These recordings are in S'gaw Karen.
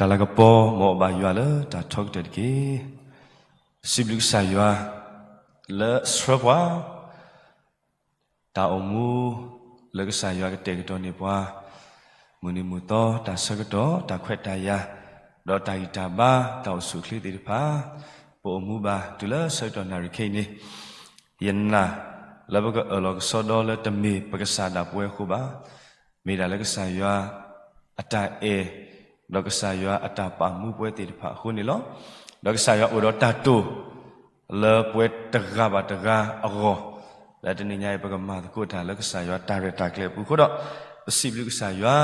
တၢ်လၤကပီၤ မ်အဘၣ်ယွၤလၢတၢ်ထီကတၢၢ်တက့ၢ်. စံးဘျုးကစၢ်ယွၤ လၢအဆှၢပှၤ တၢ်အိၣ်မူ လၢကစၢ်ယွၤကတဲာ်ကတီၤန့ၢ်ပှၤ မုၢ်နံၤမုၢ်သီ တၢ်ဆၢကတီၢ် တၢ်ခွဲးတၢ်ယာ် ဒီးတၢ်ဂံၢ်တၢ်ဘါ တၢ်အိၣ်ဆူၣ်အိၣ်ချ့သ့ၣ်တဖၣ် ပအိၣ်မူဘၣ်တုၤလၢဆၢကတီၢ်နၣ်ရံၣ်ခဲအံၤန့ၣ် ယနာ်လၢပကအၢၣ်လီၤကစီဒီလၢတမ့ၢ်ပကစၢ်ဒၣ်ပဝဲအဃိဘၣ်. မ့ၢ်ဒၣ်လၢကစၢ်ယွၤအတၢ်အဲၣ် ဒီးကစၢ်ယွၤအတၢ်ပာ်မူပဝဲသ့ၣ်တဖၣ်အဃိန့ၣ်လီၤ. ဒီးကစၢ်ယွၤအိၣ်ဒီးတၢ်တိာ် လၢပဝဲတဂၤဘၣ်တဂၤအဂီၢ်, လၢတနံၤညါအံၤ ပကမၤသကိးတၢ်လၢကစၢ်ယွၤတၢ်ရဲၣ်တၢ်ကျဲၤအပူၤအဃိဒီး, ပစံးဘျုးကစၢ်ယွၤ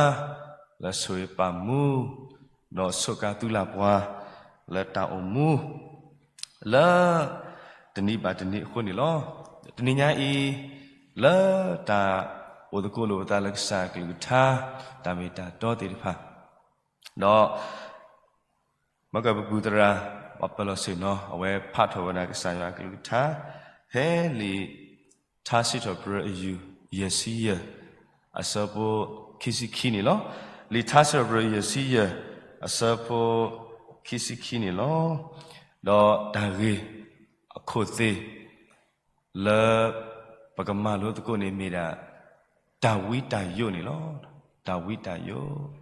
လၢဆိၣ်ဂ့ၤပာ်မူ ဒီးဆိးကါသုလၢ်ပှၤ လၢတၢ်အိၣ်မူ လၢ တနံၤဘၣ်တနံၤအဃိန့ၣ်လီၤ. တနံၤညါအံၤ လၢတၢ်အိၣ်သကိးလိာ်ပသးလၢကစၢ်အကလုၢ်ကထါ တၢ်မ့ၢ်တၢ်တီသ့ၣ်တဖၣ် ဒီး မ့ၢ်ကပပုၢ်သရၣ် ပှၤပၢၤလီၢ်ဆ့ၣ်နီၤ အဝဲဖးထီၣ်ဝဲဒၣ်ကစၢ်ယွၤအကလုၢ်ကထါ ဖဲလံာ်ထါစံးထီၣ်ပတြၢၤအယုၢ် ယဲၢ်ဆံယဲၢ် အဆၢဖိခံဆံခံန့ၣ်လီၤ. လံာ်ထါစံးထီၣ်ပတြၢၤယဲၢ်ဆံယဲၢ် အဆၢဖိခံဆံခံန့ၣ်လီၤ. ဒီးတၢ်ဂ့ၢ်အခိၣ်သ့ၣ် လၢပကမၤလိသကိးန့ၣ်မ့ၢ်ဒၣ် တၢ်ဝံတၢ်ယိးန့ၣ်လီၤ. တၢ်ဝံတၢ်ယိး,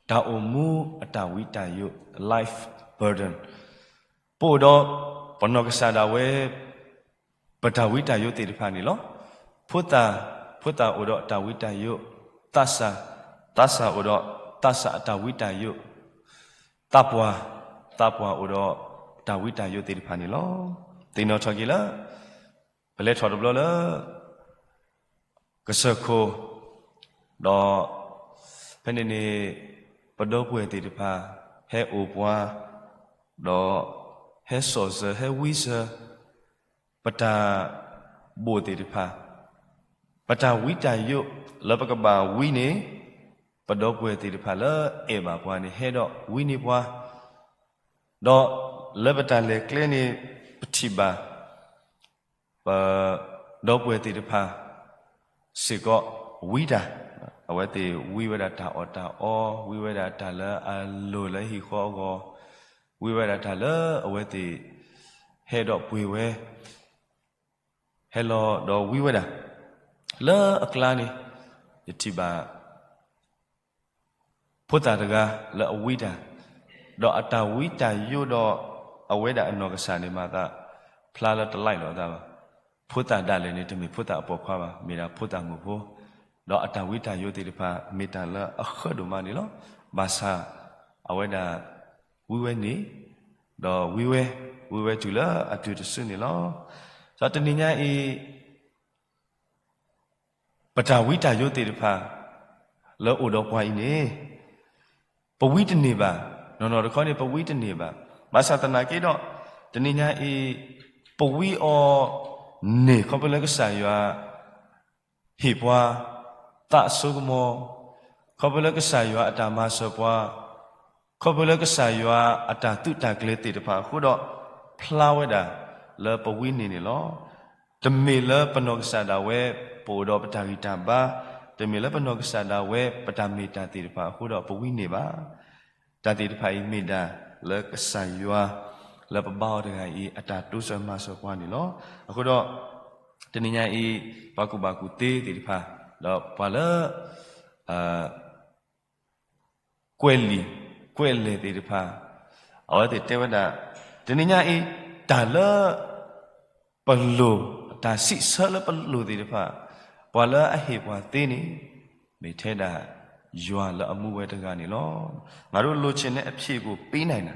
တၢ်အိၣ်မူအတၢ်ဝံတၢ်ယိး life burden, ပအိၣ်ဒီးပနီၢ်ကစၢ်ဒၣ်ဝဲ ပတၢ်ဝံတၢ်ယိးသ့ၣ်တဖၣ်န့ၣ်လီၤ. ဖိသၣ်, ဖိသၣ်အိၣ်ဒီးအတၢ်ဝံတၢ်ယိး, သးစၢ်, သးစၢ်အိၣ်ဒီးသးစၢ်အတၢ်ဝံတၢ်ယိး သးပှၢ်, သးပှၢ်အိၣ်ဒီးတၢ်ဝံတၢ်ယိးသ့ၣ်တဖၣ်န့ၣ်လီၤ. သ့ၣ်နီၣ်ထီၣ်က့ၤလၢ ပလဲၤထီၣ်တဘျီလၢ ကစၢၢ်ခိၣ်, ဒီး ဖဲန့ၣ်န့ၣ် ပဒီပုၢ်ဝဲၢ်သ့ၣ်တဖၣ် ဟဲအိၣ်ပှၤ, ဒီး ဟဲစိာ်စၢၤ ဟဲဝံစၢၤ ပတၢ်ဘိၣ်သ့ၣ်တဖၣ်, ပတၢ်ဝံတၢ်ယိးလၢပကဘၣ်ဝံန့ၣ် ပဒီပုၢ်ဝဲၢ်သ့ၣ်တဖၣ်လၢအဲၣ်ဘၣ်ပှၤန့ၣ် ဟဲဒီးဝံန့ၢ်ပှၤ, ဒီးလၢပတၢ်လဲၤကျဲန့ၣ် ပထံၣ်ဘၣ် ပဒီပုၢ်ဝဲၢ်သ့ၣ်တဖၣ်စ့ၢ်ကီး ဝံတၢ်, အဝဲသ့ၣ်ဝံဝဲဒၣ်တၢ်အီၣ်တၢ်အီ, ဝံဝဲဒၣ်တၢ်လၢအလိၣ်လၢဟံၣ်ဃီအဂီၢ်, ဝံဝဲဒၣ်တၢ်လၢအဝဲသ့ၣ် ဟဲဒီးပှ့ၤဝဲ ဟဲလီၤဒီးဝံဝဲဒၣ်, လၢအကျါန့ၣ် ယထံၣ်ဘၣ် ဖိသၣ်တဂၤလၢအဝံတၢ်, ဒီးအတၢ်ဝံတၢ်ယိးဒီး အဝဲဒၣ်အနီၢ်ကစၢ်န့ၣ်မၤသး ဖျါလၢတလံလိာ်အသးဘၣ်. ဖိသၣ်ဒၣ်လဲာ်န့ၣ် တမ့ၢ်ဖိသၣ်အပိာ်ခွါဘၣ်, မ့ၢ်ဒၣ်ဖိသၣ်မုၣ်ဖိ, ဒီးအတၢ်ဝံတၢ်ယိးသ့ၣ်တဖၣ် မ့ၢ်တၢ်လၢအဃၢဒိၣ်မးန့ၣ်လီၤ. ဘၣ်ဆၣ် အဝဲဒၣ် ဝံဝဲန့ၣ်, ဒီးဝံဝဲ, ဝံဝဲတုၤလၢအတုၤတစုန့ၣ်လီၤ. ဒီးတနံၤညါအံၤ ပတၢ်ဝံတၢ်ယိးသ့ၣ်တဖၣ် လၢအိၣ်ဒီးပှၤအံၤန့ၣ် ပဝံတန့ၢ်ဘၣ်, နီၢ်နီၢ်တခီန့ၣ် ပဝံတန့ၢ်ဘၣ်. ဘၣ်ဆၣ်သနာ်က့ဒီး တနံၤညါအံၤ ပဝံအီၤန့ၣ် ခီဖျိလၢကစၢ်ယွၤ ဟ့ၣ်ပှၤ သးအစိကမီၤ, ခီဖျိလၢကစၢ်ယွၤအတၢ်မၤစၢၤပှၤ, ခီဖျိလၢကစၢ်ယွၤအတၢ်သုးတၢ်ကျဲၤသ့ၣ်တဖၣ်အဃိဒီး ဖျါဝဲဒၣ်လၢပဝံန့ၢ်န့ၣ်လီၤ. တမ့ၢ်လၢပနီၢ်ကစၢ်ဒၣ်ဝဲ ပအိၣ်ဒီးပတၢ်ဂံၢ်တၢ်ဘါ, တမ့ၢ်လၢပနီၢ်ကစၢ်ဒၣ်ဝဲ ပတၢ်မ့ၢ်တၢ်သ့ၣ်တဖၣ်အဃိဒီးပဝံန့ၢ်ဘၣ်. တၢ်သ့ၣ်တဖၣ်အံၤမ့ၢ်ဒၣ်လၢကစၢ်ယွၤ လၢပဘါအီၤတဂၤအံၤ အတၢ်တိစၢၤမၤစၢၤပှၤန့ၣ်လီၤ. အဃိဒီး တနံၤညါအံၤ ပှၤကူၣ်ဘၣ်ကူၣ်သ့သ့ၣ်တဖၣ် ဒီးပှၤလၢ ကွဲးလံာ် ကွဲးလဲၢ်သ့ၣ်တဖၣ် အဝဲသ့ၣ်တဲဝဲဒၣ် တနံၤညါအံၤ တၢ်လၢ ပလိၣ် တၢ်စံးဆၢလၢပလိၣ်သ့ၣ်တဖၣ် ပှၤလၢအဟ့ၣ်ပှၤသ့န့ၣ် မ့ၢ်ထဲဒၣ် ယွၤလၢအမူဝဲတဂၤန့ၣ်လီၤ. ငါတို့လိုချင်တဲ့အဖြေကိုပေးနိုင်တာ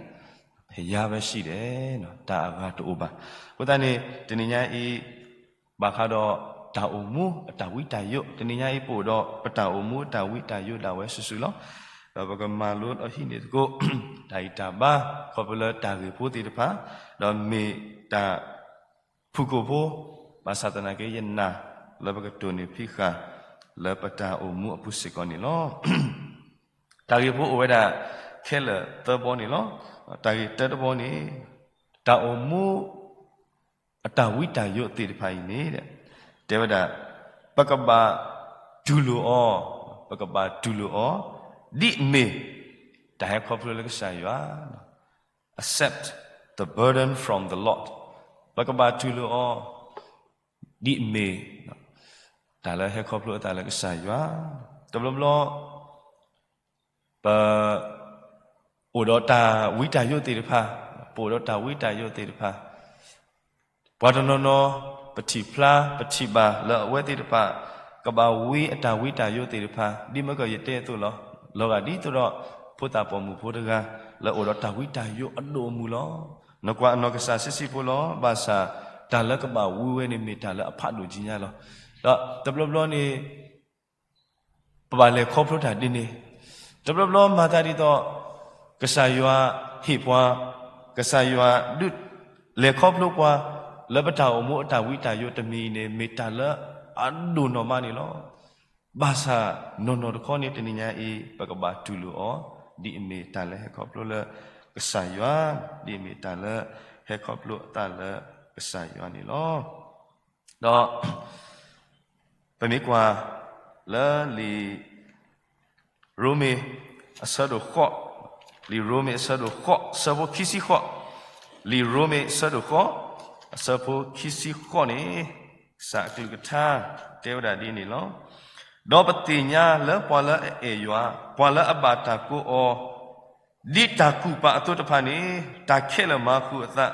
ဘုရားပဲရှိတယ်, တၢ်အဂၤတအိၣ်ဘၣ်. အဃိသတးန့ၣ် တနံၤညါအံၤ ဘၣ်ဃးဒီးတၢ်အိၣ်မူအတၢ်ဝံတၢ်ယိး, တနံၤညါအံၤပအိၣ်ဒီးပတၢ်အိၣ်မူအတၢ်ဝံတၢ်ယိးဒၣ်ဝဲစုာ်စုာ်လီၤ. ဒီးပကမၤလိအဟံးန့ၢ်သကိး တၢ်ဂံၢ်တၢ်ဘါ ခီဖျိလၢတၢ်ဂ့ၢ်ဖိသ့ၣ်တဖၣ်, ဒီးမ့ၢ်တၢ်ဖုၣ်ကိာ်ဖိ, ဘၣ်ဆၣ်သနာ်က့ယနာ်လၢပကတိၢ်န့ၢ်ဖံးဃာ် လၢပတၢ်အိၣ်မူအပူၤစ့ၢ်ကီးန့ၣ်လီၤ. တၢ်ဂ့ၢ်ဖိအိၣ်ဝဲဒၣ်ခဲလၢာ်သၢဘီန့ၣ်လီၤ. တၢ်ဂ့ၢ်တၢတဘီန့ၣ် တၢ်အိၣ်မူ အတၢ်ဝံတၢ်ယိးသ့ၣ်တဖၣ်အံၤန့ၣ် တဲဝဲဒၣ် ပကဘၣ်တူၢ်လိာ်အီၤ, ပကဘၣ်တူၢ်လိာ်အီၤ ဒ်အမ့ၢ် တၢ်ဟဲခီဖျိလၢကစၢ်ယွၤ, accept the burden from the Lord, ပကဘၣ်တူၢ်လိာ်အီၤ ဒ်အမ့ၢ် တၢ်လၢဟဲခီဖျိအသးလၢကစၢ်ယွၤ, တဘျီဘျီ ပ အိၣ်ဒီးတၢ်ဝံတၢ်ယိးသ့ၣ်တဖၣ်, ပအိၣ်ဒီးတၢ်ဝံတၢ်ယိးသ့ၣ်တဖၣ်, ပှၤတနီၤနီၤ ပထံၣ်ဖျါ ပထံၣ်ဘၣ်လၢအဝဲသ့ၣ်တဖၣ် ကဘၣ်ဝံအတၢ်ဝံတၢ်ယိးသ့ၣ်တဖၣ် ဒ်မ့ၢ်ကီးယတဲအသိးလီၤ. လီၤဂာ်ဒ်သိးဒီး ဖိသၣ်ပိာ်မုၣ်ဖိတဂၤ လၢအိၣ်ဒီးတၢ်ဝံတၢ်ယိးအဒိၣ်အမုၢ်လီၤ. နကွၢ်အနီၢ်ကစၢ်ဆံးဆံးဖိလီၤ. ဘၣ်ဆၣ် တၢ်လၢကဘၣ်ဝံဝဲန့ၣ် မ့ၢ်တၢ်လၢအဖးဒိၣ်ကံညါလီၤ. ဒီးတဘျီဘျီန့ၣ် ပဘၣ်လဲၤခီဖျိတၢ်ဒ်န့ၣ်, တဘျီဘျီမၤသးဒ်သိး ကစၢ်ယွၤဟ့ၣ်ပှၤ, ကစၢ်ယွၤဒုး လဲၤခီဖျိပှၤ လၢပတၢ်အိၣ်မူအတၢ်ဝံတၢ်ယိးတမံၤအံၤန့ၣ် မ့ၢ်တၢ်လၢအဒိၣ်နီၢ်မးန့ၣ်လီၤ. ဘၣ်ဆၣ်နီၢ်နီၢ်တခီန့ၣ် တနံၤညါအံၤ ပကဘၣ်တူၢ်လိာ်အီၤ ဒ်အမ့ၢ်တၢ်လၢဟဲခီဖျိလၢကစၢ်ယွၤ, ဒ်အမ့ၢ်တၢ်လၢဟဲခီဖျိအသးလၢကစၢ်ယွၤန့ၣ်လီၤ. ဒီး ပမ့ၢ်ကွၢ်လၢလံာ်ရိမ့ၤအဆၢဒိၣ်ဃိး, လံာ်ရိမ့ၤအဆၢဒိၣ်ဃိး အဆၢဖိခံဆံဃိး, လံာ်ရိမ့ၤအဆၢဒိၣ်ဃိး အဆၢဖိခံဆံဃိးန့ၣ် ကစၢ်အကလုၢ်ကထါတဲဝဲဒၣ်ဒ်န့ၣ်လီၤ. ဒီးပသ့ၣ်ညါလၢပှၤလၢအအဲၣ်ယွၤ, ပှၤလၢအဘၣ်တၢ်ကိးအီၤ ဒ်တၢ်ကူၣ်ပာ်အသိးတဖၣ်န့ၣ် တၢ်ခဲလၢာ်မၤဃုာ်အသး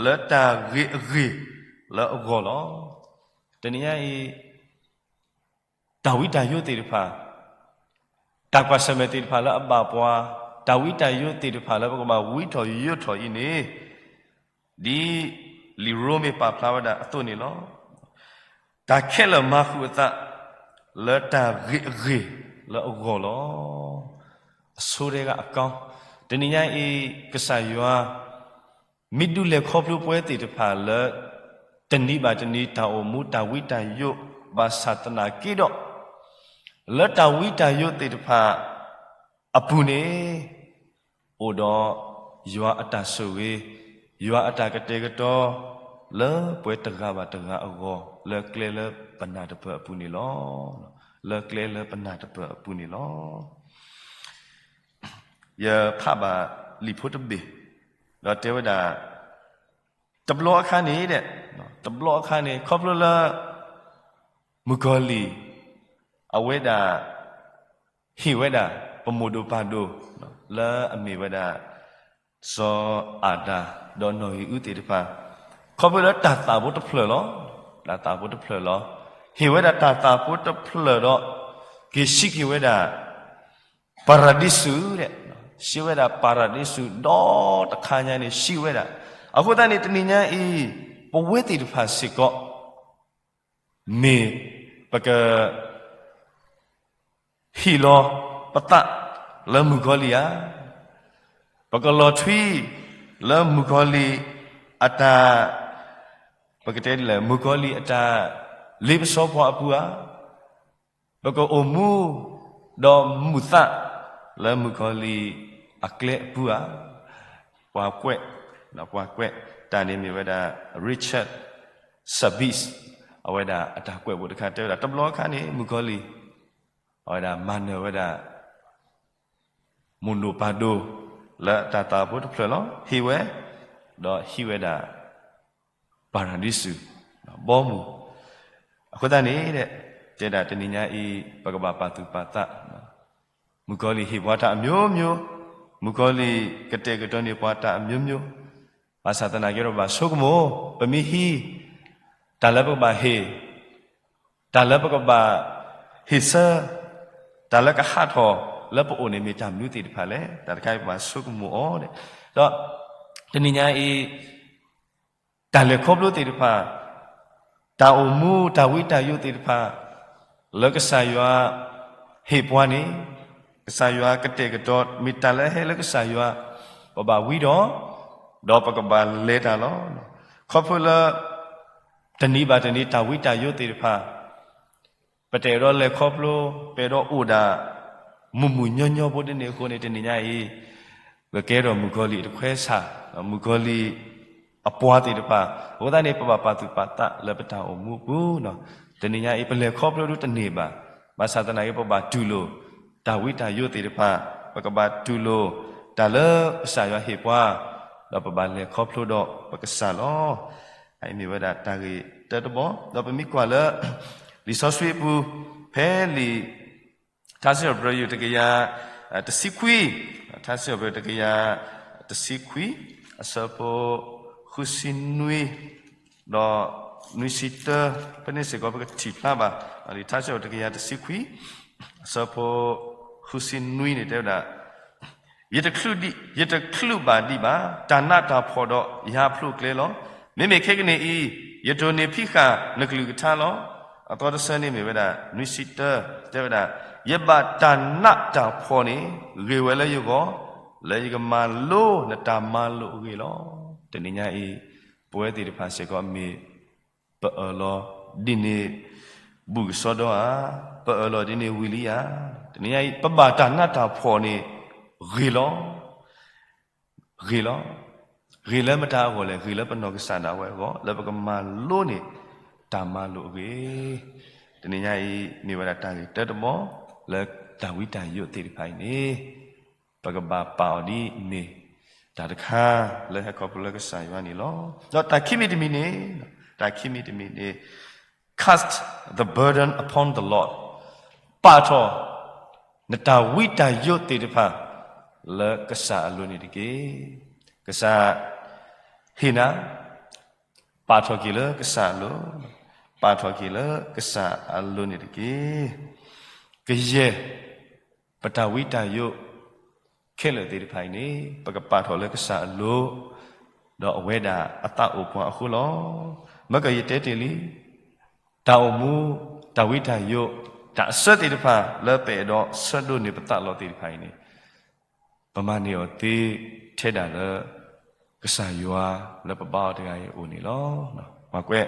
လၢတၢ်ဂ့ၤအဂ့ၢ်လၢအဂီၢ်လီၤ. တနံၤညါအံၤ တၢ်ဝံတၢ်ယိးသ့ၣ်တဖၣ်, တၢ်ကွၢ်ဆၢၣ်မဲာ်သ့ၣ်တဖၣ်လၢအဘၣ်ပှၤ, တၢ်ဝံတၢ်ယိးသ့ၣ်တဖၣ်လၢပကဘၣ်ဝံထီၣ်ယိးထီၣ်အံၤန့ၣ်, ဒ်လံာ်ရိမ့ၤပာ်ဖျါဝဲဒၣ်အသိးန့ၣ်လီၤ. တၢ်ခဲလၢာ်မၤဃုာ်အသး လၢတၢ်ဂ့ၤအဂ့ၢ်လၢအဂီၢ်လီၤ. အဆိတဂၤအကီ, တနံၤညါအံၤ ကစၢ်ယွၤ မ့ၢ်ဒုးလဲၤခီဖျိပဝဲသ့ၣ်တဖၣ်လၢ တနံၤဘၣ်တနံၤတၢ်အိၣ်မူတၢ်ဝံတၢ်ယိး ဘၣ်ဆၣ်သနာ်က့ဒီး လၢတၢ်ဝံတၢ်ယိးသ့ၣ်တဖၣ်အပူၤန့ၣ် အိၣ်ဒီးယွၤအတၢ်ဆိၣ်ဂ့ၤ, ယွၤအတၢ်ကတဲာ်ကတီၤ လၢပဝဲတဂၤဘၣ်တဂၤအဂီၢ် လၢကျဲလၢပနၢ်တပၢၢ်အပူၤန့ၣ်လီၤ. လၢကျဲလၢပနၢ်တပၢၢ်အပူၤန့ၣ်လီၤ. ယဖးဘၣ်လံာ်ဖိတဘ့ၣ်, ဒီးတဲဝဲဒၣ်, တဘျီအခါန့ၣ်, တဘျီအခါန့ၣ် ခီဖျိလၢ မုၣ်ကီၤလံၢ် အဝဲဒၣ် ဟ့ၣ်ဝဲဒၣ် ပမိၢ်ဒိၣ်ပၢ်ဒိၣ် လၢအမ့ၢ်ဝဲဒၣ် စီၤအၤဒၣ် ဒီးနီၢ်အံၤအုသ့ၣ်တဖၣ်, ခီဖျိလၢတၢ်သၣ်ဖိတဖျၢၣ်လီၤ. တၢ်သၣ်ဖိတဖျၢၣ်လီၤ. ဟ့ၣ်ဝဲဒၣ်တၢ်သၣ်ဖိတဖျၢၣ်ဒီး က့ၤဆံးက့ၤဝဲဒၣ် ပၤရဒံစူး, ဆံးဝဲဒၣ်ပၤရဒံစူး ဒီးတခါညါန့ၣ် ဆံးဝဲဒၣ်. အဃိသတးန့ၣ် တနံၤညါအံၤ ပဝဲသ့ၣ်တဖၣ်စ့ၢ်ကီး မ့ၢ်ပက ဟ့ၣ်လီၤပသးလၢမုၣ်ကီၤလံၢ်ဧါ, ပကလီၤထွံလၢမုၣ်ကီၤလံၢ်အတၢ်, ပကတဲဒ်လဲၣ်, မုၣ်ကီၤလံၢ်အတၢ်လ့ပစီဖီအပူၤဧါ, ပကအိၣ်မူ ဒီးမူာ်သး လၢမုၣ်ကီၤလံၢ်အကျဲအပူၤဧါ. ပှၤကွဲး, ပှၤကွဲးတၢ်န့ၣ်မ့ၢ်ဝဲဒၣ် Richard Sabees, အဝဲဒၣ်အတၢ်ကွဲးဘၣ်တခါ တဲဝဲဒၣ် တဘျီအခါန့ၣ် မုၣ်ကီၤလံၢ် အဝဲဒၣ်မၤနၢၤဝဲဒၣ် မိၢ်ဒိၣ်ပၢ်ဒိၣ် လၢတၢ်သၣ်ဖိတဖျၢၣ်လီၤ. ဟ့ၣ်ဝဲ, ဒီးဟံးဝဲဒၣ် ပၤရဒံစူး ဘီမုၢ်. အဃိသတးန့ၣ် တဲဒၣ်တနံၤညါအံၤ ပကဘၣ်ပာ်သူၣ်ပာ်သး, မုၣ်ကီၤလံၢ်ဟ့ၣ်ပှၤတၢ်အမျိုးမျိုး, မုၣ်ကီၤလံၢ်ကတဲာ်ကတီၤန့ၢ်ပှၤတၢ်အမျိုးမျိုး, ဘၣ်ဆၣ်သနာ်က့ဒီး ပဘၣ်ဆိကမိၣ်, ပမ့ၢ်ဟံး တၢ်လၢပကဘၣ်ဟ့ၣ်, တၢ်လၢပကဘၣ်ဟ့ၣ်ဆၢ, တၢ်လၢကဟးထီၣ်လၢပအိၣ်န့ၣ် မ့ၢ်တၢ်မနုၤသ့ၣ်တဖၣ်လဲၣ်. တၢ်တခါအံၤပဘၣ်ဆိကမိၣ်အီၤ, ဒီးတနံၤညါအံၤ တၢ်လဲၤခီဖျိသ့ၣ်တဖၣ်, တၢ်အိၣ်မူတၢ်ဝံတၢ်ယိးသ့ၣ်တဖၣ် လၢကစၢ်ယွၤဟ့ၣ်ပှၤန့ၣ်, ကစၢ်ယွၤကတဲာ်ကတီၤ မ့ၢ်တၢ်လၢအဟဲလၢကစၢ်ယွၤ, ပဘၣ်ဝံဒီး, ဒီးပကဘၣ်လဲၤတၢ်လီၤ. ခီဖျိလၢ တနံၤဘၣ်တနံၤတၢ်ဝံတၢ်ယိးသ့ၣ်တဖၣ် ပတအဲၣ်ဒိးလဲၤခီဖျိ, ပအဲၣ်ဒိးအိၣ်ဒၣ် မုၢ်မုၢ်ညီညီဖိဒ်န့ၣ်အဃိန့ၣ် တနံၤညါအံၤ ပကဲထီၣ်မုၣ်ကီၤလံၢ်အတခွဲဆၣ်, မုၣ်ကီၤလံၢ်အပှၤသ့ၣ်တဖၣ်. အဃိသတးန့ၣ် ပဘၣ်ပာ်သူၣ်ပာ်သးလၢပတၢ်အိၣ်မူအပူၤ, တနံၤညါအံၤ ပလဲၤခီဖျိဒ်တန့ၢ်ဘၣ်, ဘၣ်ဆၣ်သနာ်က့ ပဘၣ်တူၢ်လိာ် တၢ်ဝံတၢ်ယိးသ့ၣ်တဖၣ် ပကဘၣ်တူၢ်လိာ်တၢ်လၢကစၢ်ယွၤဟ့ၣ်ပှၤ, ဒီးပဘၣ်လဲၤခီဖျိဒီးပကစၢ်လီၤ. အမ့ၢ်ဝဲဒၣ်တၢ်ဂ့ၢ်တၢတဘီ, ဒီးပမ့ၢ်ကွၢ်လၢ လံာ်စီဆှံအပူၤ, ဖဲလံာ် ထါစံးထီၣ်ပတြၢၤ တကယၤတဆံခွံ, ထါစံးထီၣ်ပတြၢၤ တကယၤတဆံခွံ, အဆၢဖိ ဃုဆံနွံ ဒီးနွံဆံတၢ, ဖဲန့ၣ်စ့ၢ်ကီးပကထံၣ်ဖျါဘၣ်, လံာ်ထါစံးထီၣ်ပတြၢၤ တကယၤတဆံခွံ, အဆၢဖိ ဃုဆံနွံန့ၣ်တဲဝဲဒၣ်, ယတချုးဘၣ်ဒံးဘၣ် တၢ်နးတၢ်ဖှီၣ်ဒီးယၤအဖျိးကျဲလီၤ. မ့မ့ၢ်ခဲကနံၣ်အံၤ, ယတိၢ်န့ၢ်ဖံးဃာ်နကလုၢ်ကထါလီၤ. အသီတဆၢန့ၣ်မ့ၢ်ဝဲဒၣ် နွံဆံတၢ, တဲဝဲဒၣ်, ယဘၣ်တၢ်နးတၢ်ဖှီၣ်န့ၣ် ဂ့ၤဝဲလၢယဂီၢ်, လၢယကမၤလိနတၢ်မၤလိာ်အဂ့ၢ်လီၤ. တနံၤညါအံၤ, ပဝဲသ့ၣ်တဖၣ်စ့ၢ်ကီးမ့ၢ် ပအၢၣ်လီၤဒ်န့ၣ် ဘူၣ်ကစီဒီဧါ, ပအၢၣ်လီၤဒ်န့ၣ်ဝံၤလံဧါ. တနံၤညါအံၤ ပဘၣ်တၢ်နးတၢ်ဖှီၣ်န့ၣ် ဂ့ၤလီၤ. ဂ့ၤလီၤ. ဂ့ၤလၢမတၤအဂီၢ်လဲၣ်, ဂ့ၤလၢပနီၢ်ကစၢ်ဒၣ်ဝဲအဂီၢ်, လၢပကမၤလိန့ၢ်တၢ်မၤလိာ်အဂ့ၢ်. တနံၤညါအံၤ မ့ၢ်ဝဲဒၣ်တၢ်ဂ့ၢ်တၢတဘီ လၢတၢ်ဝံတၢ်ယိးသ့ၣ်တဖၣ်အံၤန့ၣ် ပကဘၣ်ပာ်အီၤဒ်အမ့ၢ် တၢ်တခါလၢဟဲခီဖျိလၢကစၢ်ယွၤန့ၣ်လီၤ. ဒီးတၢ်ခံမံၤတမံၤန့ၣ်, တၢ်ခံမံၤတမံၤန့ၣ်, cast the burden upon the Lord, ပာ်ထီၣ် နတၢ်ဝံတၢ်ယိးသ့ၣ်တဖၣ် လၢကစၢ်အလိၤန့ၣ်တက့ၢ်. ကစၢ်ဟ့ၣ်နၤ, ပာ်ထီၣ်က့ၤလၢကစၢ်အလိၤ, ပာ်ထီၣ်က့ၤလၢကစၢ်အလိၤန့ၣ်တက့ၢ်. ကယဲၢ် ပတၢ်ဝံတၢ်ယိး ခဲလၢာ်သ့ၣ်တဖၣ်အံၤန့ၣ် ပကပာ်ထီၣ်လၢကစၢ်အလိၤ, ဒီးအဝဲဒၣ်အသးအိၣ်ပှၤအဃိလီၤ. မ့ၢ်ကယတဲတ့ၢ်လံ, တၢ်အိၣ်မူ, တၢ်ဝံတၢ်ယိး, တၢ်အဆၢသ့ၣ်တဖၣ်လၢပအဲၣ်ဒိးဆၢဒိးန့ၢ်ပသးလီၤသ့ၣ်တဖၣ်အံၤန့ၣ် ပမၤန့ၢ်အီၤသ့ထဲဒၣ်လၢ ကစၢ်ယွၤလၢပဘါအီၤတဂၤအံၤအအိၣ်န့ၣ်လီၤ. ပှၤကွဲး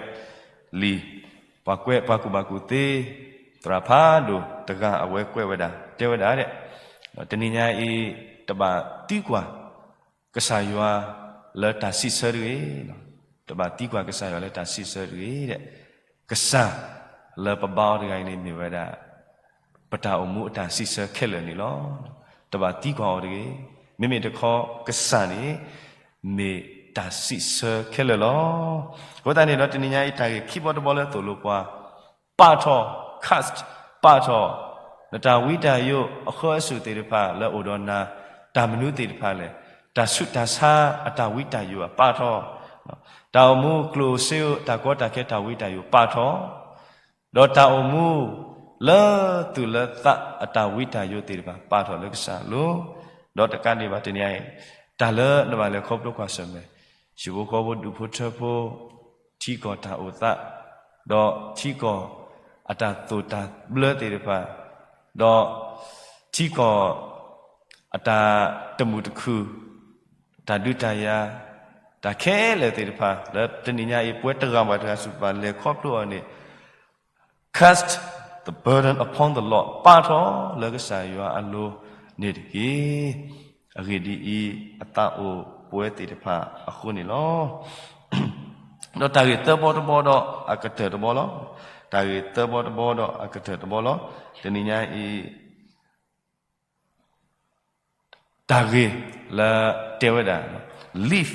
လံာ်, ပှၤကွဲးပှၤကူၣ်ဘၣ်ကူၣ်သ့, သရၣ်ဖးဒိၣ်တဂၤအဝဲကွဲးဝဲဒၣ်, တဲဝဲဒၣ်, တနံၤညါအံၤ တဘၣ်သံကွၢ် ကစၢ်ယွၤလၢတၢ်စံးဆၢတဂ့ၤ, တဘၣ်သံကွၢ်ကစၢ်ယွၤလၢတၢ်စံးဆၢတဂ့ၤ, ကစၢ်လၢပဘါအီၤတဂၤအံၤန့ၣ်မ့ၢ်ဝဲဒၣ် ပတၢ်အိၣ်မူအတၢ်စံးဆၢခဲလၢာ်န့ၣ်လီၤ. တဘၣ်သံကွၢ်အီၤတဂ့ၤ, မ့မ့ၢ်တခီကစၢ်န့ၣ် မ့ၢ်တၢ်စံးဆၢခဲလၢာ်လီၤ. အဃိသတးန့ၣ်ဒီး တနံၤညါအံၤတၢ်ဂ့ၢ်ခံဘီတဘီလၢသိၣ်လိပှၤ, ပာ်ထီၣ်, cast, ပာ်ထီၣ် နတၢ်ဝံတၢ်ယိးအဃၢအစူၢ်သ့ၣ်တဖၣ်လၢအိၣ်ဒီးနၤ, တၢ်မနုၤသ့ၣ်တဖၣ်လဲၣ်, တၢ်ဆူးတၢ်ဆါအတၢ်ဝံတၢ်ယိး ပာ်ထီၣ်, တၢ်အိၣ်မူကျိၣ်စ့ဧိၤ တၢ်ကီတၢ်ခဲတၢ်ဝံတၢ်ယိး ပာ်ထီၣ်, ဒီးတၢ်အိၣ်မူလၢသူၣ်လၢသးအတၢ်ဝံတၢ်ယိးသ့ၣ်တဖၣ် ပာ်ထီၣ်လၢကစၢ်အလိၤ, ဒီးတကးဒံးဘၣ်တနံၤအံၤ, တၢ်လၢနဘၣ်လဲၤခီဖျိကွၢ်ဆၢၣ်မဲာ်, ဟံၣ်ဖိဃီဖိဒူၣ်ဖိထၢဖိ, ထံကီၢ်တၢ်အိၣ်သး, ဒီးထံကီၢ်အတၢ်သိၣ်တၢ်ဘျၢသ့ၣ်တဖၣ်, ဒီးထံကီၢ်အတၢ်တမုာ်တခုၣ်, တၢ်ဒုးတၢ်ယၤ, တၢ်ခဲလၢာ်သ့ၣ်တဖၣ် လၢတနံၤညါအံၤ ပဝဲတဂၤဘၣ်တဂၤစ့ၢ်ကီး ဘၣ်လဲၤခီဖျိအီၤန့ၣ် cast the burden upon the Lord, ပာ်ထီၣ်လၢကစၢ်ယွၤအလိၤန့ၣ်တက့ၢ်. အဂ့ၢ်ဒ်အံၤ, အသးအိၣ်ပဝဲသ့ၣ်တဖၣ်အဃိန့ၣ်လီၤ. ဒီးတၢ်ဂ့ၢ်သၢဘီတဘီဒီးအကတၢၢ်တဘီလီၤ. တၢ်ဂ့ၢ်သၢဘီတဘီဒီးအကတၢၢ်တဘီလီၤ. တနံၤညါအံၤ တၢ်ဂ့ၢ်လၢတဲဝဲဒၣ်, Leave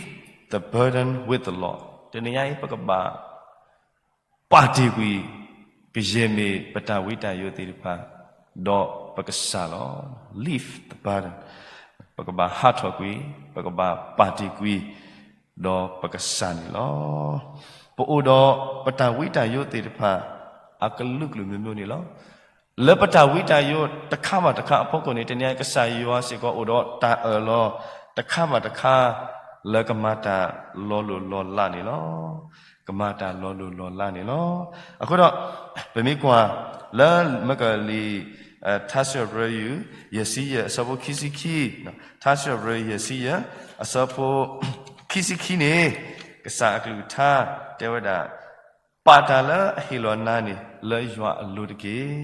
the burden with the Lord. တနံၤညါအံၤ ပကဘၣ်ပာ်တ့ၢ်ကွံာ် ကယဲၢ်မ့ၢ်ပတၢ်ဝံတၢ်ယိးသ့ၣ်တဖၣ် ဒီးပကစၢ်လီၤ. Leave the burden. ပကဘၣ်ဟးထီၣ်ကွံာ်, ပကဘၣ်ပာ်တ့ၢ်ကွံာ် ဒီးပကစၢ်န့ၣ်လီၤ. ပအိၣ်ဒီးပတၢ်ဝံတၢ်ယိးသ့ၣ်တဖၣ် အကလုာ်ကလုာ်မျိုးမျိုးန့ၣ်လီၤ. လၢပတၢ်ဝံတၢ်ယိးတခါဘၣ်တခါအဖီခိၣ်န့ၣ် တနံၤအံၤကစၢ်ယွၤစ့ၢ်ကီးအိၣ်ဒီးတၢ်အၢၣ်လီၤတခါဘၣ်တခါ လၢကမၤတၢ်လီၤလိၢ်လီၤလးန့ၣ်လီၤ. ကမၤတၢ်လီၤလိၢ်လီၤလးန့ၣ်လီၤ. အဃိဒီး ပမ့ၢ်ကွၢ်လၢမကလံာ် ထါစံးထီၣ်ပတြၢၤ ယဲၢ်ဆံယဲၢ် အဆၢဖိခံဆံခံ, ထါစံးထီၣ်ပတြၢၤ ယဲၢ်ဆံယဲၢ် အဆၢဖိခံဆံခံန့ၣ် ကစၢ်အကလုၢ်ကထါတဲဝဲဒၣ်, ပာ်တၢ်လၢအဟ့ၣ်လီၤနၤန့ၣ် လၢယွၤအလိၤတက့ၢ်,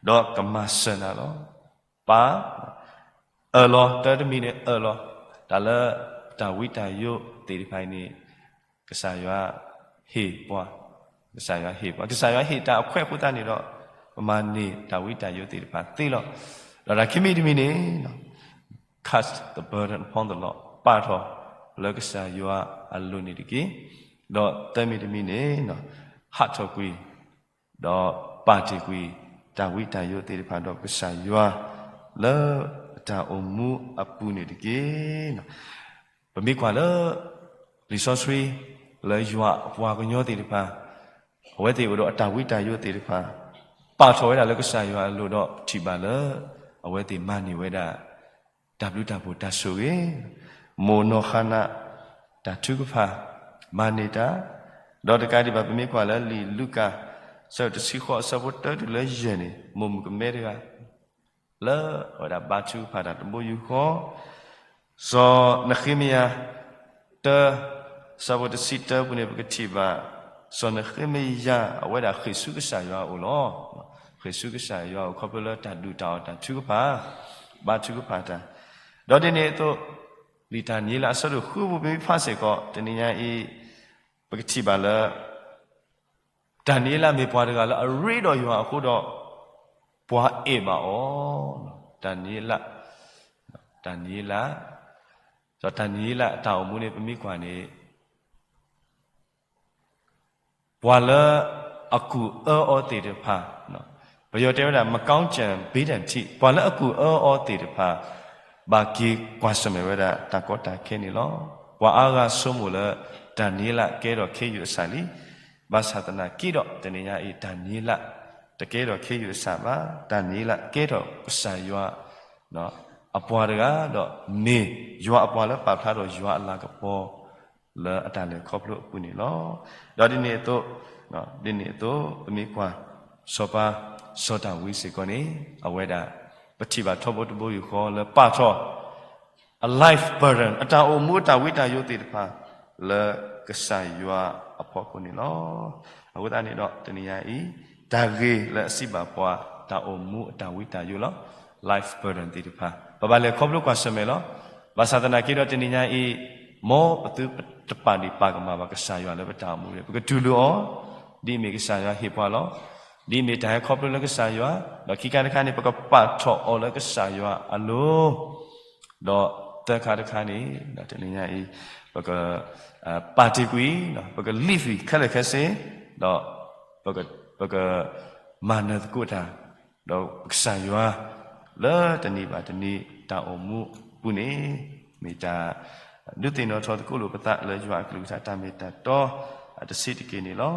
ဒီးကမၤစၢၤနၤလီၤ. ပာ်, အၢၣ်လီၤ, တၢ်တမံၤန့ၣ်အၢၣ်လီၤ, တၢ်လၢတၢ်ဝံတၢ်ယိးသ့ၣ်တဖၣ်အံၤန့ၣ် ကစၢ်ယွၤဟ့ၣ်ပှၤ, ကစၢ်ယွၤဟ့ၣ်ပှၤ, ကစၢ်ယွၤဟ့ၣ်တၢ်အခွဲးအဃိသတးန့ၣ်ဒီး ပမၤန့ၢ်တၢ်ဝံတၢ်ယိးသ့ၣ်တဖၣ်သ့လီၤ. ဒီးတၢ်ခံမံၤတမံၤန့ၣ် cast the burden upon the Lord, ပာ်ထီၣ်လၢကစၢ်ယွၤအလိၤန့ၣ်တက့ၢ်. ဒီးသၢမံၤတမံၤန့ၣ်, ဟးထီၣ်ကွံာ်, ဒီးပာ်တ့ၢ်ကွံာ် တၢ်ဝံတၢ်ယိးသ့ၣ်တဖၣ်ဒီးကစၢ်ယွၤ လၢအတၢ်အိၣ်မူအပူၤန့ၣ်တက့ၢ်. ပမ့ၢ်ကွၢ်လၢ လံာ်စီဆှံ လၢယွၤအပှၤကညီသ့ၣ်တဖၣ်, အဝဲသ့ၣ်အိၣ်ဒီးအတၢ်ဝံတၢ်ယိးသ့ၣ်တဖၣ်, ပာ်ထီၣ်ဝဲဒၣ်လၢကစၢ်ယွၤအလိၤဒီးထံၣ်ဘၣ်လၢ အဝဲသ့ၣ်မၤန့ၢ်ဝဲဒၣ် တၢ်ဘျုးတၢ်ဖှိၣ်တၢ်ဆိၣ်ဂ့ၤ, မိၢ်နီၢ်ဃါနး တၢ်ထုကဖၣ်, မၤန့ၢ်တၢ်, ဒီးတကးဒံးဘၣ် ပမ့ၢ်ကွၢ်လၢလံာ်လူၤကၣ် အဆၢတဆံဃိး အဆၢဖိတၢတုၤလၢယဲၢ်န့ၣ်, မိၢ်မုၣ်ကမဲတဂၤ လၢအဝဲဒၣ်ဘါထုကဖၣ်တၢ်တဘိယူၢ်ဃီ, စီၤနဃ့မယၤ တၢ, အဆၢဖိတဆံတၢပူၤန့ၣ် ပကထံၣ်ဘၣ် စီၤနဃ့မယၤ အဝဲဒၣ်ဃ့ၢ်ဆူကစၢ်ယွၤအအိၣ်လီၤ. ဃ့ၢ်ဆူကစၢ်ယွၤအအိၣ်ခီဖျိလၢတၢ်ဒုၣ်တၢ်အီၣ်တၢ်ထုကဖၣ်, ဘါထုကဖၣ်တၢ်, ဒီးဒ်န့ၣ်အသိး လံာ်တၢ်နံၤလၢအဆၢဒိၣ်ဃုပူၤ ပမ့ၢ်ဖးစ့ၢ်ကီး တနံၤညါအံၤ ပကထံၣ်ဘၣ်လၢ တၢ်နံၤလၢမ့ၢ်ပှၤတဂၤလၢအရ့ဒီးယွၤအဃိဒီး ပှၤအဲၣ်ဘၣ်အီၤ, တၢ်နံၤလၢ, တၢ်နံၤလၢ, ဒီးတၢ်နံၤလၢအတၢ်အိၣ်မူန့ၣ် ပမ့ၢ်ကွၢ်န့ၣ် ပှၤလၢအကူၣ်အၢအီၤသ့ၣ်တဖၣ်, ပယီၤတဲဝဲဒၣ် မကောင်းကြံပေးတံထီး, ပှၤလၢအကူၣ်အၢအီၤသ့ၣ်တဖၣ် ဘၣ်က့ၤကွၢ်ဆၢၣ်မဲာ်ဝဲဒၣ်တၢ်ကီတၢ်ခဲန့ၣ်လီၤ. ပှၤအါဂၤဆိကမိၣ်လၢ တၢ်နံၤလၢကဲထီၣ်ခ့ယုၢ်အဆၣ်လံ. ဘၣ်ဆၣ်သနာ်က့ဒီး တနံၤညါအံၤ တၢ်နံၤလၢ တကဲထီၣ်ခ့ယုၢ်အဆၣ်ဘၣ်. တၢ်နံၤလၢကဲထီၣ်ကစၢ်ယွၤ အပှၤတဂၤဒီး မ့ၢ်ယွၤအပှၤလၢပာ်ဖျါထီၣ်ယွၤအလၤကပီၤ လၢအတၢ်လဲၤခီဖျိအပူၤန့ၣ်လီၤ. ဒီးဒ်န့ၣ်အသိး, ဒ်န့ၣ်အသိး ပမ့ၢ်ကွၢ် စီၤပၤ စီၤဒၤဝံးစ့ၢ်ကီးန့ၣ် အဝဲဒၣ် ပထံၣ်ဘၣ်ထီဘိတဘိယူၢ်ဃီလၢပာ်ထီၣ် a life burden အတၢ်အိၣ်မူအတၢ်ဝံတၢ်ယိးသ့ၣ်တဖၣ် လၢကစၢ်ယွၤအဖီခိၣ်န့ၣ်လီၤ. အဃိသတးန့ၣ်ဒီး တနံၤညါအံၤ တၢ်ဂ့ၢ်လၢအစံးဘၣ်ပှၤ တၢ်အိၣ်မူအတၢ်ဝံတၢ်ယိးလီၤ. life burden သ့ၣ်တဖၣ် ပဘၣ်လဲၤခီဖျိကွၢ်ဆၢၣ်မဲာ်လီၤ. ဘၣ်ဆၣ်သနာ်က့ဒီး တနံၤညါအံၤ မ်ပသုတပာ်ဒံးပာ်ကမၣ်ဘၣ်ကစၢ်ယွၤလၢပတၢ်အိၣ်မူန့ၣ် ပကတူၢ်လိာ်အီၤ, ဒ်အမ့ၢ်ကစၢ်ယွၤဟ့ၣ်ပှၤလီၤ. ဒ်အမ့ၢ်တၢ်ဟဲခီဖျိလၢကစၢ်ယွၤ, ဒီးခံခါတခါန့ၣ် ပကပာ်ထီၣ်အီၤလၢကစၢ်ယွၤအလိၤ ဒီးသၢခါတခါန့ၣ် ဒီးတနံၤညါအံၤ ပက ပာ်တ့ၢ်ကွံာ်, ပက leave ကွံာ်ခဲလၢာ်ခဲဆ့, ဒီး ပက မၤနၢၤသကိးတၢ် ဒီးကစၢ်ယွၤ လၢတနံၤဘၣ်တနံၤတၢ်အိၣ်မူအပူၤန့ၣ် မ့ၢ်တၢ်ဒုးသ့ၣ်နီၣ်ထီၣ်သကိးလိာ်ပသးလၢယွၤအကလုၢ်ကထါတၢ်မ့ၢ်တၢ်တီအတဆံးတက့ၢ်န့ၣ်လီၤ.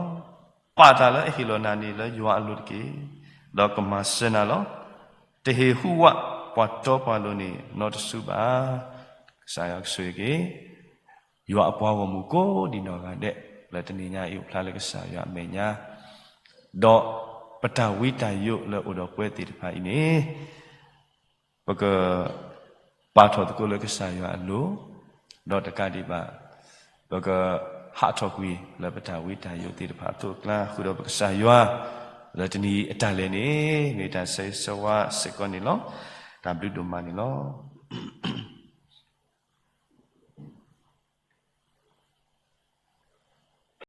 ပာ်တၢ်လၢအဟ့ၣ်လီၤနၤန့ၣ်လၢယွၤအလိၤတက့ၢ်, ဒီးကမၤစၢၤနၤလီၤ. တဟ့ၣ်ဟူးဝးပှၤတီပှၤလိၤန့ၣ်နီတစုဘၣ်. ကစၢ်ယွၤကဆိၣ်ဂ့ၤက့ၤ ယွၤအပှၤဂီၢ်မုၢ်ကိးဒံးနီၢ်ဂၤဒဲး လၢတနံၤညါအံၤအိၣ်ဖျါလၢကစၢ်ယွၤအမဲာ်ညါ, ဒီးပတၢ်ဝံတၢ်ယိးလၢအိၣ်ဒီးပှၤသ့ၣ်တဖၣ်အံၤန့ၣ် ပက ပာ်ထီၣ်သကိးလၢကစၢ်ယွၤအလိၤ, ဒီးတကးဒံးဘၣ် ပက ဟးထီၣ်ကွံာ်လၢပတၢ်ဝံတၢ်ယိးသ့ၣ်တဖၣ်အသိးအကျါ ဃုာ်ဒီးပကစၢ်ယွၤ လၢတနံၤအံၤအတၢ်လဲၤန့ၣ် မ့ၢ်တၢ်ဆၢဂ့ၤဆၢဝါစ့ၢ်ကီးန့ၣ်လီၤ. တၢ်ဘျုးဒိၣ်မးန့ၣ်လီၤ.